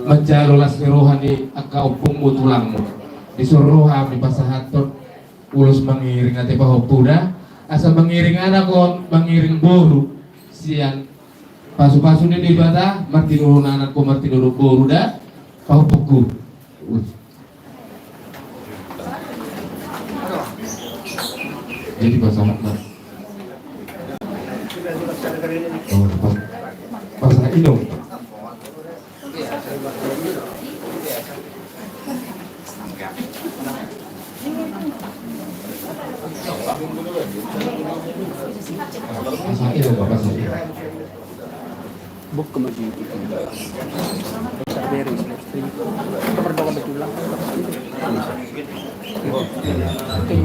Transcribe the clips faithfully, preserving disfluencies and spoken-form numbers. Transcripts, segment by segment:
Manjalo las ni roha ni angka ompungmu, tulangmu. Dison ro hami pasahathon ulos mangiring ate pahompu da, asa mangiring anak on, mangiring boru, sian pasupasu ni Debata, martinuhon anak on, martinuhon boru da, pahompungku. Jadi pasahat ma. Oh, pas, pasahat i do. Pasahat i do, pasahat i do. Buka ma di YouTube. Bisa beres live stream. Kita berdoa betulan. Oke.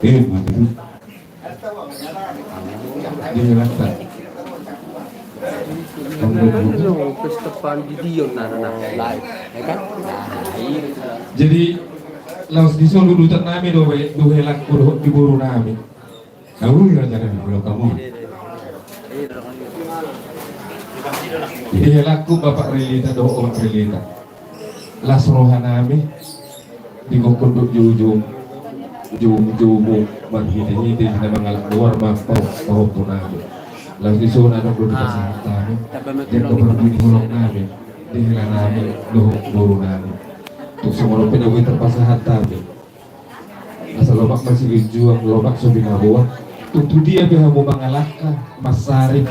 Eh, mantap. Jadi, laos dison udutan nami do, duhelangku dohot di boru nami. Di helangku Bapak Relita dohot Omak Relita. Las roha nami. Di gokhon dohot joujou, joujou marhitehite na mangalap goar ma pahompu nami. Laos dison adong do dipasahat hami. Di angka parbue ni holong nami, di hela nami dohot boru nami. Tung songon on pe na boi tarpasahat hami. Asa lomak ma silinjuang, lomak so binaboan. Tung tu dia pe hamu mangalangka, mansari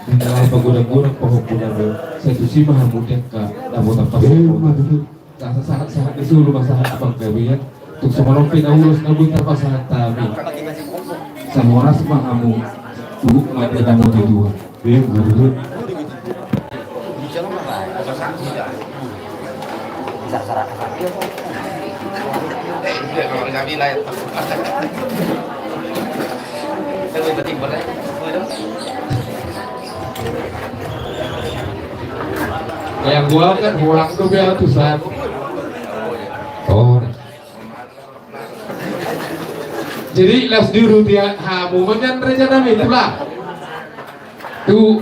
di na laho pagodang-godang pahompu nami, sai tusi ma hamu di angka dapotan pasahaton. Sahat-sahat ni solu ma sahat panggabean. Tung songon on pe na ulos na boi tarpasahat hami. Sai horas ma hamu. Tuhuk ma di hamu di Tuhan. Yang gua kan holang tu biar tu san. Oh. Jadi las diuruti hamu ma nian reja nami, tulang. Tu.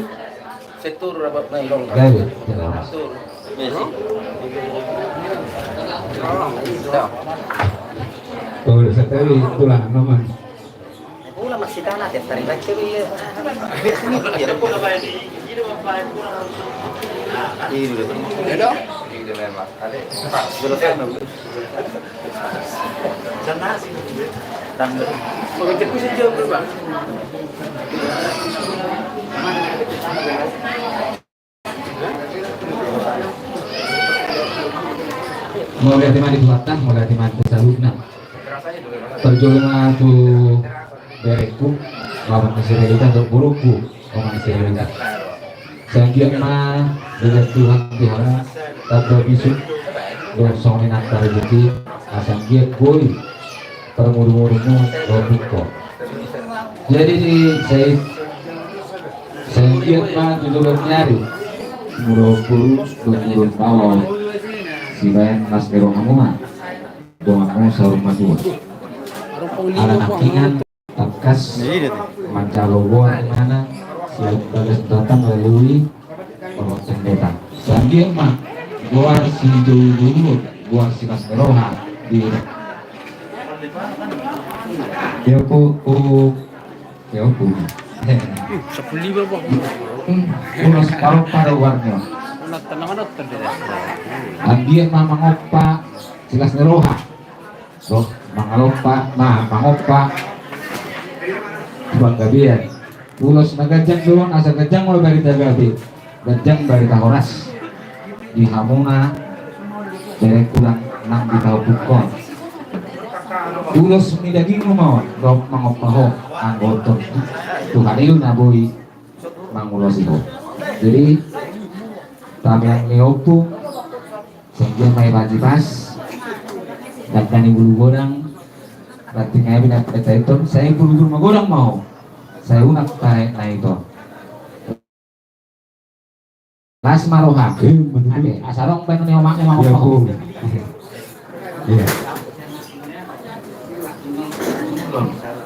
Setur rapat main dong. Gawe, jelas. Setur. Besi. Tuh, setur, tulang, aman. Pula masih tanah tiap hari baca dia. Ini dulu. Ya dong. Ini memang. Ada. Jelas kan? Dan. Pengecepku sejam dulu, Bang. Mauliate ma di Tuhanta, mauliate ma di saluhutna. Parjolo ma tu berengku, Bapak ni si Relita dohot borungku, Omak ni si Relita. Sai anggiat ma dilean Tuhan di hamu, tamba bisuk dohot songon i nang rejeki, asa anggiat boi parmudumudumu dohot pungko. Jadi, sai, sai anggiat ma tu joloan ni ari, mudahon boru dohot mudahon baoa on, sibaen las ni rohamuna, donganmu saur matua. Ala nangkiningan tangkas manjalo goar imana sian bagas Batak melalui Bapak Pendeta. Sai anggiat ma goar sijoujou, goar silas ni roha di. Ya, pu, pu, ya, pu. Sepuluh lima, Bang. Hmm, ulos parompa do goarna. Anggiat ma mangompa silas ni roha. Dohot mangalompa, ma, mangompa panggabean. Ulos na ganjang do on, asa ganjang ma barita gabe, ganjang barita horas di hamuna berengku nang di pahompuhon. Ulos ni dagingmu ma on, dohot mangompa ho, anggo tong Tuhan i do na boi mangulosi ho. Jadi, tamiang ni ompu, sai anggiat ma i pajipas, dangka ni bulu godang, ranting aja bina peta iton, sai bulu-bulu magodang ma ho, sai unang tahe na iton. Keras ma roham. Asa adong baenon ni omakmu ma. Iya.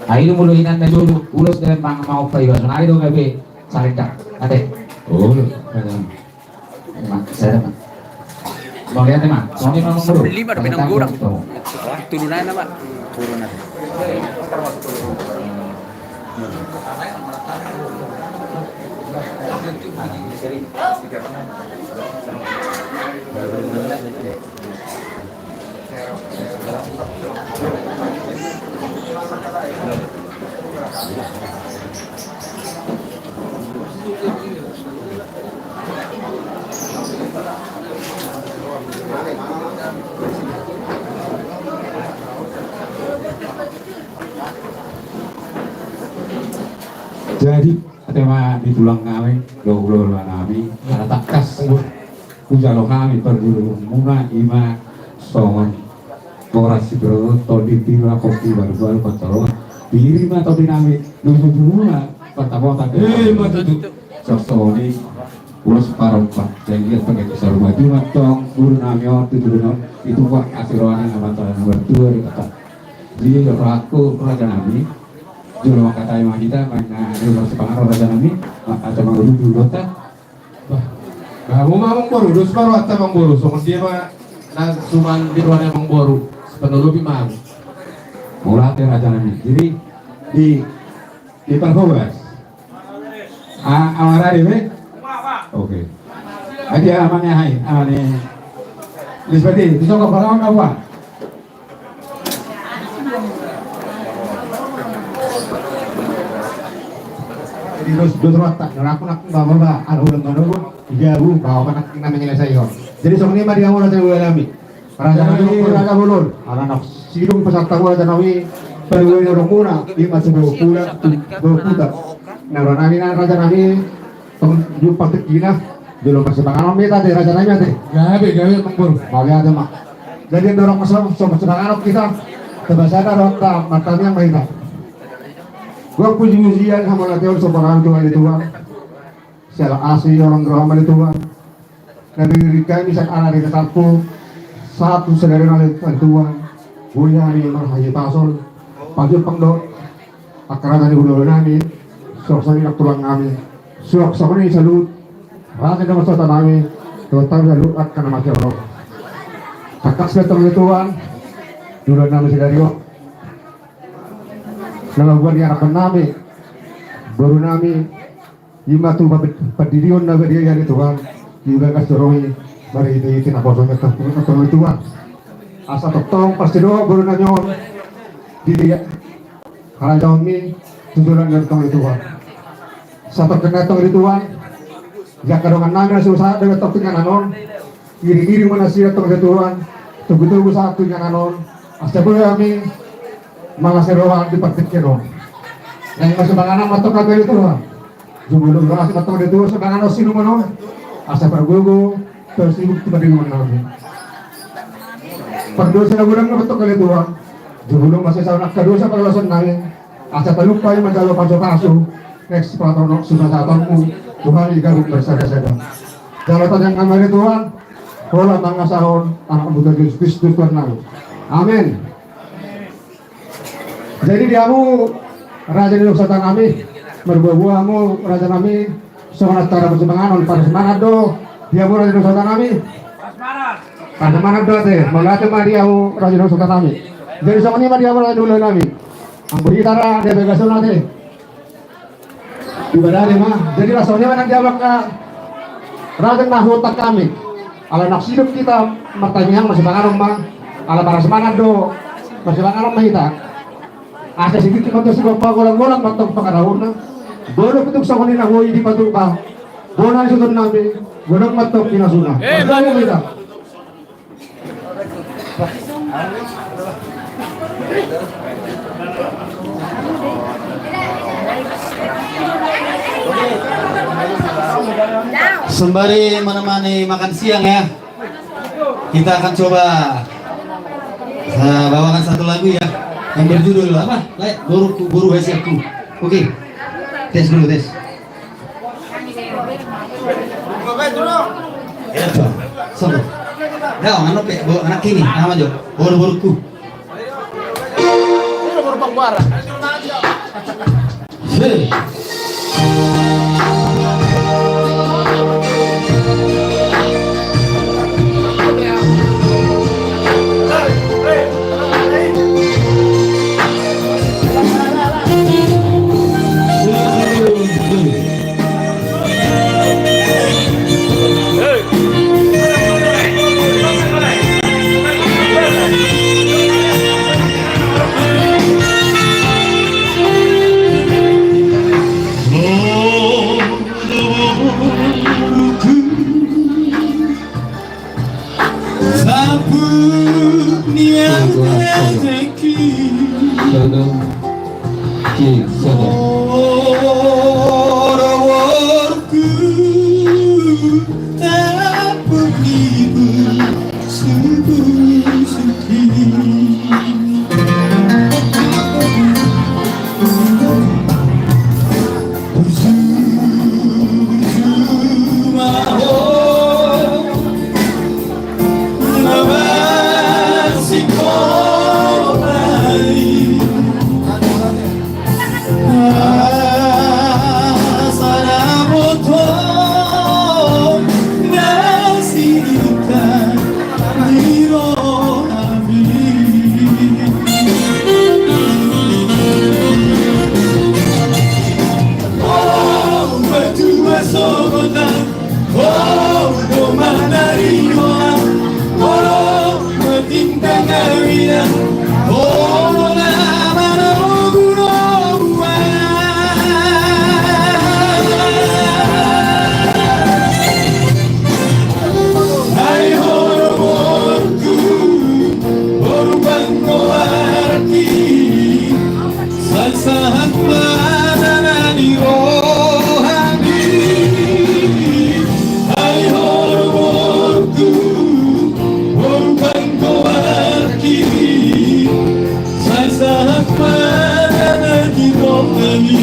Ai do molo inanna jolo ulos dalam pang mau paiba sonari do gabe sarindak. Ate. Oh. Mauliate ma. Songon i ma, Amangboru. Lima do pinanggurang. Turunanna ma. Jadi, ate ma di tulang nami, dohot hulahula nami, ala tangkas hujalo hami parjolo muna, ima songon boras siberut, tondi, pira, kopi, baru-baru, pansalongan. Pir ma tondi nami, luju jumuna, pantamotan. Eh, ima tutu. Songon i, ulos parompa, janggian pake kisah rumah Jumat tong, boru nami on, tutu benon, itu buat asiroan yang amat nomor dua di kata. Jadi, aku raja nami, jolo mangkatai ma hita, main na, jolo sipanganon raja nami, maka sama dulu dulu ta. Bah, bah, mau ma Amangboru, dos baru ate Amangboru, songon dia ma, na suman di ruangan Amangboru, sepenuh lobi ma. Mauliate raja nami. Jadi, di, di Parhobas. Ah, amang Rade be? Oke. Adi amang ya hai, amang ni. Lispati, disoko parang apa? Di dos, dos rata, naraku nak bawa ba, ada ulang baru, iya bu, bawa nak namanya saya. Jadi songon i ma di awal saya ulang nami. Raja nami, raja bolon. Ala na sidung pasahat hamu raja nami. Paduahon muna, ima tu boru puta, tu boru puta. Na raja nami, na raja nami. Tong jumpang tingkina. Jolo marsipanganon ma hita ate, raja nami ate. Gabe, gabe, Amangboru. Mauliate ma. Jadi ndorong so, so marsipanganon hita. Tebasana rohanta, martangiang ma hita. Gua puji-pujian, hamauliateon, so parang Tuhan itu, Tuhan. Siala asi orang roha ma di Tuhan. Na biririt hami sian ala ni tatarpu, sahat tu sadari on ale Tuhan. Boi hami marhahipason, pajumpang do angka raja ni hulahula nami, suang songon i nang tulang nami, suang songon i saluhut raja ni dohot suhut nami, dohot hami saluhut angka na masihaholongan. Tangkas be tong ale Tuhan, di ulaon nami sadari on. Na laho buan ni harapan nami, boru nami, ima tu pa-, pandidion na badia i ale Tuhan, di bagas joro i, marhite-hite naposo ni tong, tong ale Tuhan. Asa tongtong pasti do boru nami on, di dia harajaon ni tujuan na tong ale Tuhan. Satongkin na tong ale Tuhan, jaka dongan nami na susa dapat tong inganan on, Iring-iring ma nasida tong ale Tuhan, togu-togu sahat tu inganan on, asa boi hami mangasai roha di partingkian on. Naeng marsipanganon ma tong ale Tuhan. Jumolo roha ma tong ale Tuhan, sipanganon sinuman on. Asa pargogo, tarsibuk tu parlinggoman nami. Pardosa na godang ma tong ale Tuhan. Jumolo ma sesa angka dosa pardosaon nami. Asa talup hami manjalo pasu-pasu, next patonok supasatonmu, Tuhan i gabut bersada-sada. Jalo tangiang nami ale Tuhan, holan mangasahon Anakmu Tuhan Jesus Kristus Tuhan nami. Amin. Jadi di hamu raja ni dohot suhut nami, marboa-boa hamu raja nami, songon acara parsipanganon, parsemangat do, di hamu raja ni dohot suhut nami. Parsemangat do ate, mauliate ma di hamu raja ni dohot suhut nami. Jadi songon i ma di hamu raja ni hulahula nami. Anggo hita ra di bagasan on ate. Ibadah ma. Jadi langsung ma nang di abang ka raja na huhut hami. Ala na sidung hita martangiang marsipanganon ma. Ala parsemangat do. Marsipanganon ma hita. Asa sititi ma tong sigompa, golang-golang ma tong pangarahutna. Bolo pitung songon i na boi dipatupa. Bona ni suhut nami. Godang ma tong pinasuna. Eh, martangiang ma hita. Sembari menemani makan siang ya, kita akan coba, eh, bawakan satu lagu ya, yang berjudul apa? Lae, Boru, Boru Hasianku. Oke, tes dulu, tes. Iya, Bang. Sobo. Dah, anu pe, bo, anak ini, nama jo. Boru-boruku. Hei. Saput ni ateateki. Sada. Ki, sada. Oroworku. Saput ni bu. Suku, suki. Sahat ma na di rohami, ai horongku, horong panggoarki, sahat ma na di rohami.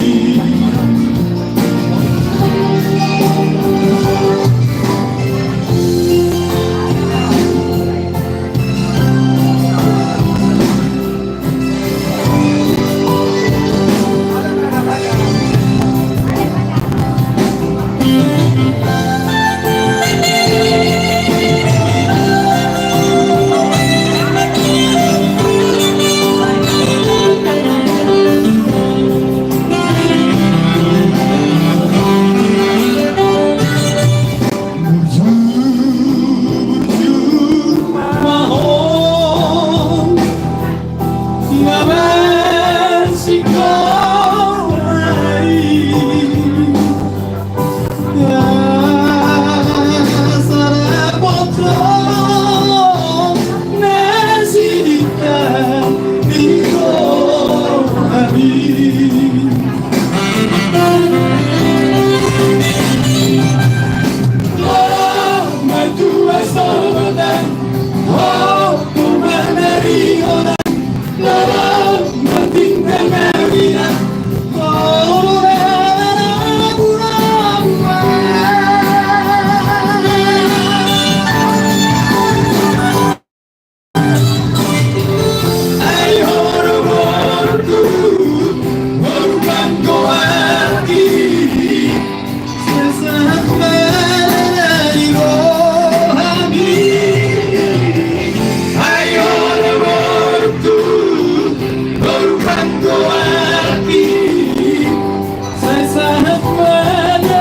Sai sahat ma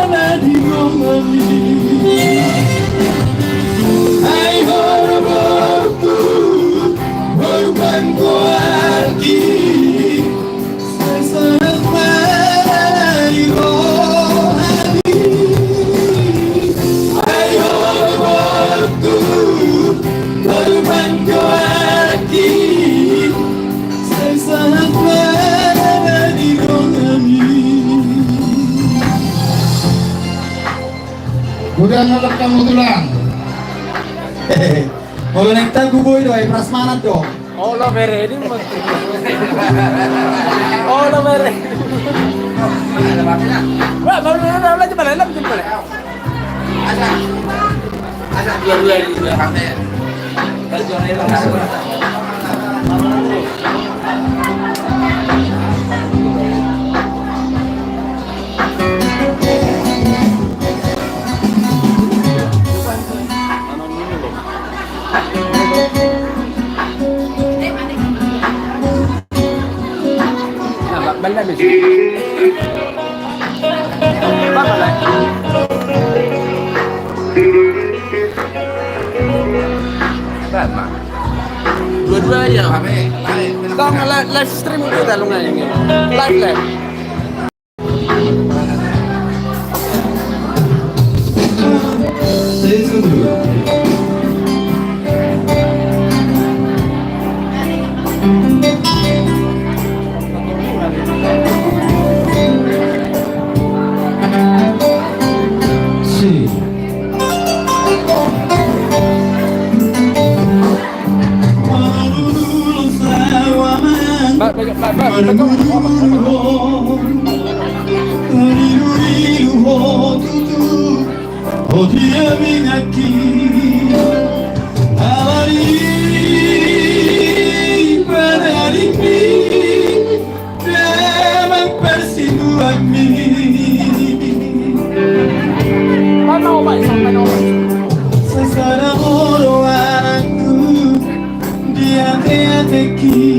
na di rohami. Ai horongku, horong panggoarki. Sai sahat ma na di rohami. Ai horongku, horong panggoarki. Sai sahat ma na di rohami. Godang ma hamu tulang. Olo, naeng tanggu boi do, ai prasmanan do. Olo bere, ini mah. Olo bere. Wah, mau lu, lu, lu, lu, balik, lu, balik. Asa, asa dua-dua di belakangnya. Dua-dua aja, Pak. Tong, live, live stream itu dah lu nggak ini. Live, live. Sasada molo anakku di ate-ateki.